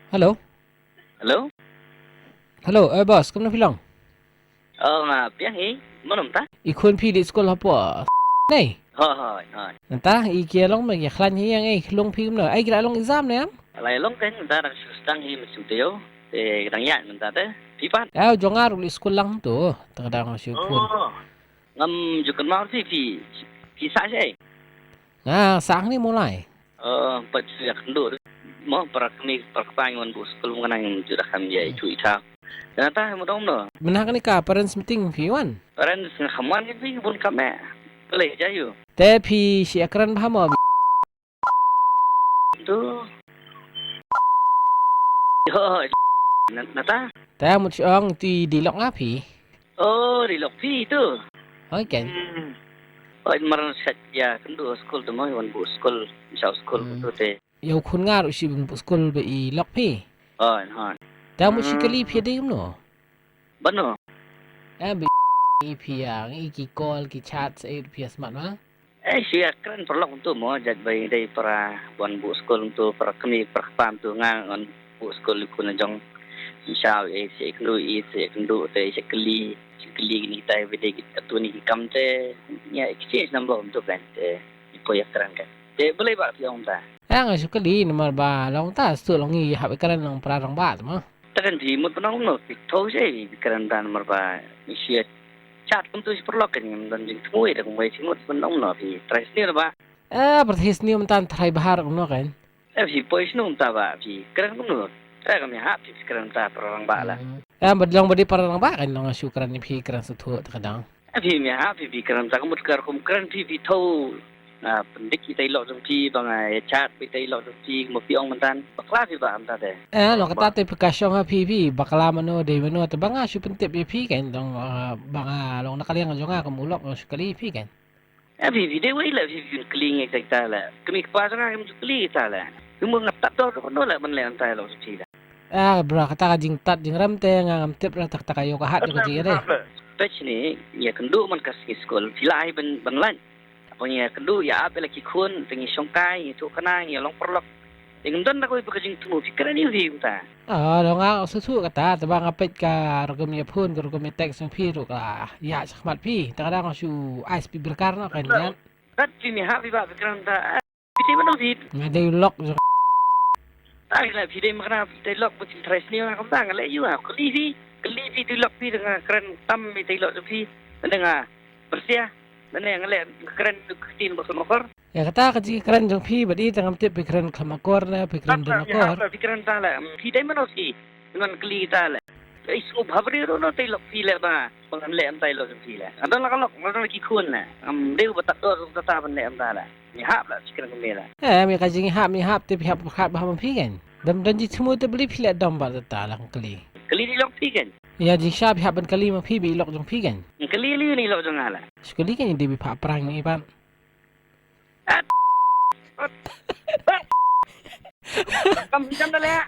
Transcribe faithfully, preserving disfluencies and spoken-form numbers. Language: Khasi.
Hello. Hello. Hello, eh boss, kumno phi long? Oh, nga biang hi. Mano mynta? I khun phi dei skul hapoh. Nei. Hoi, hoi, hoi. Mynta i ki long ma ki khlaiñ hi ïa ngi, i khlung phi kumno? Ai ki la long exam ne em? Lai long kan mynta dang shu sdang hi mynta shu taïew. Te dang ïaid mynta te. Phi pat? Ïa jong nga ruh i skul lang to. Te ka dang shu phone. Oh. Ngam ju kynmaw phi, phi, phi sah shaei? Nga sah hangne Mawlai. Oh, pat shu ïakynduh mo para kmie para kpa ngi wan buh skul, nga nang ju da kham ïa ithuh ithaw. Nangta mo dong no. Mynta kane ka parents meeting phi wan? Parents nga kham wan, ki phi bun kam eh. Balei jia ïu? Te phi shu ïakren bha mo? Tu. Hoi. Na, nata? Te mut shu ong ti dei lok nga phi. Oh, dei lok phi tu. Hoi kan. Hmm. Hoi, mar sha ïakynduh skul tu mo, wan buh skul, sha skul. Hmm. Tu te. Ïa u khun nga ruh shu buh skul ba i lok phi. Hoi, hoi. Te mut shu kylli phi dei kumno? Bano? Eh, ba i phi ïa, i ki call, ki chat, sa i phi ïa smat ma? Eh, shu ïakren paralok tu mo, jait ba i dei para wan buh skul tu, para kmie para kpa tu, nga wan buh skul i khun jong. Sha i, sha i kynduh i, sha i kynduh te, sha kylli, sha kylli kine kita ba dei ki katto ne ki kam te. Ïa, i kti number tu kan te. I poi ïakren kan. Te balei ba phi ong ta? Eh, nga shu kylli namar ba long ta, stu long i hap ïakren long para rangbah tu mo. Te kan phi mut pynong no, phi thaw sha i phi kren da namar ba i shu ïa chat kumtu shi paralok kan ngim don jingthmu ïa da kumwei, phi mut pynong no, phi trai sniew ba. Eh, pyrthei sniew mynta trai bha ruh kumno kan. Eh, phi poi sniew mynta ba phi kren kumno. Eh, kam ïahap phi kren mynta para rangbah la. Hmm. Eh, bad long ba dei para rangbah kan long shu kren ïa phi kren sngewthuh te ka dang. Phi mih ha phi, phi kren ta ka mut ka rukom kren phi, phi thaw. Nga pyndik ïa i tai lok jong phi ba nga ïa chat ïa i tai lok jong phi, mo phi ong mynta bakla phi ba mynta te. Eh, long kata te phi ka shong ha phi, phi bakla mano dei mano te ba nga shu pyntip ïa phi kan, dang, ah, ba nga long na ka liang jong nga kum u lok nga shu kylli phi kan. Eh, phi, phi dei wei la phi, phi kylli ngi kata la. Kmie kpa jong nga kim ju kylli kata la. Kumno nga tad dor kumno la ban leh mynta lok jong phi la. Ah, bro, kata ka jingtad jingrem te nga ngam tip ra, kata ka ïoh ka hat ïoh ka jingïarap. Peit shane, ïa kynduh man ka sngi skul, phi la ai ban, ban lait. Haba ngi ïa kynduh, ïa ap ïa la ki khun, te ngi shongkai, ngi tuh khana, ngi long paralok. Te ngim don da kawei pat ka jingthmu, phi kren ïa u hi kumta. Ah, dang nga shu shu kata, te ba nga peit ka rukom ïa phone, ka rukom ïa text jong phi ruh ka ïa shakhmat phi, te ka dang nga shu ais phi byrkar noh kan. Kat phi mih ha phi ba phi kren ta. Phi dei mano phi? Nga dei lok jong. Ai la phi dei mano phi dei lok, phi trai sniew nga kumta nga leh ïa u ha. Kylli phi, kylli phi dei lok phi, nga kren tam phi dei lok jong phi. Nga dei nga bersia. Nga dei nga leh kren ktien ba khlem akor. Ïa kata ka jingkren jong phi ba dei tang ngam tip phi kren khlem akor ne phi kren don akor. Phi kren ta la phi dei mano phi. Ngan kylli ta la. Ai sngewbha briew ruh no tai lok phi leh ba. Ba ngan leh mynta i lok jong phi leh. Nga don la ka lok, nga don la ki khun leh. Ngam dei ba tad dor ruh kata ban leh mynta leh. Ngi hap la phi kren kumne leh. Eh, me ka jingïahap, me hap te phi hap khat ba ha ma phi kan. Dam don jingthmu te balei phi leh dam ba kata la kylli. Kylli i lok phi kan. Ïa jingshisha phi hap ban kylli ma phi ba i lok jong phi kan. Kylli lei i lok jong nga leh. Shu kylli kan i dei ba pha prank i ban. Kam kam da leh.